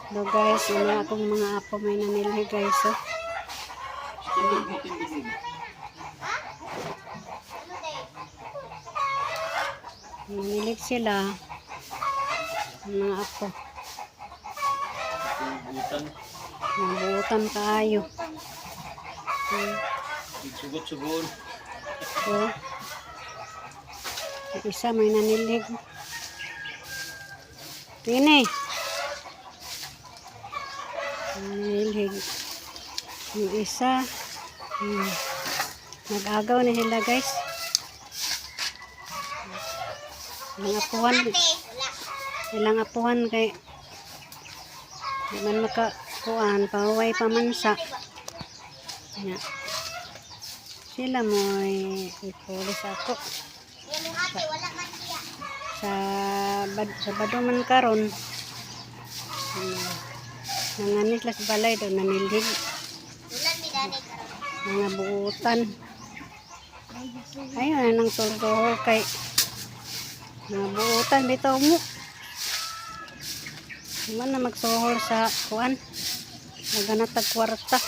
So guys, ano akong mga apo may nanilhi, guys. Oh. Tindig mo, tindig mo. Nanilig sila. Ang mga apo. Butan. Nabutan kaayo. Sugot-sugot. Oh. Yung isa may nanilig. Tini. Nanilhig. Yung isa. Nag-agaw na sila, guys. Ilang apuhan. Ilang apuhan kay di man makakuan, pahuway pa man sa. Nga. Sila mo'y ipulis ako. Sa bad, Sabado man karon. Nanganis las balay daw nanilhig. Mga buutan. Ayun na nang tultuhol kay mga buutan bitaw mo. Di man na magsuhol sa kuan. Naganatag kwarta.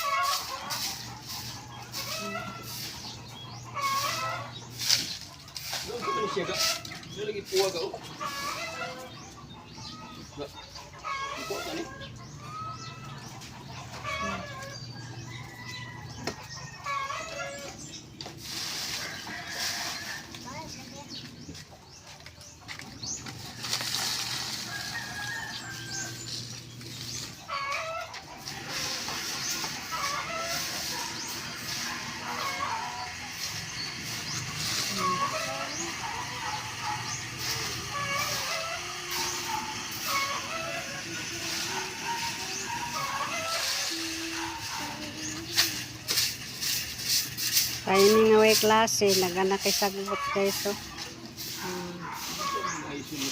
Doon ko siya ka. Doon lagi puwa ka. Oh. Ga. Iko ka ni. Kaya ni nga way klase, naganak kay sagbot, guys. Oh.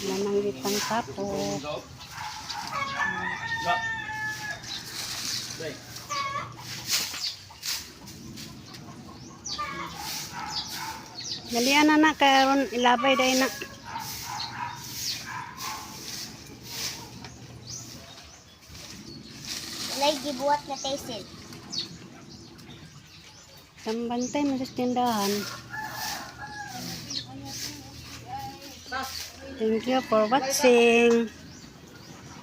Lanang gitang tapo. Ga. Day. Dalian na na, karon ilabay dahil na. Walay gibuhat na taysil. Tambantay mo sa tindahan. Thank you for watching.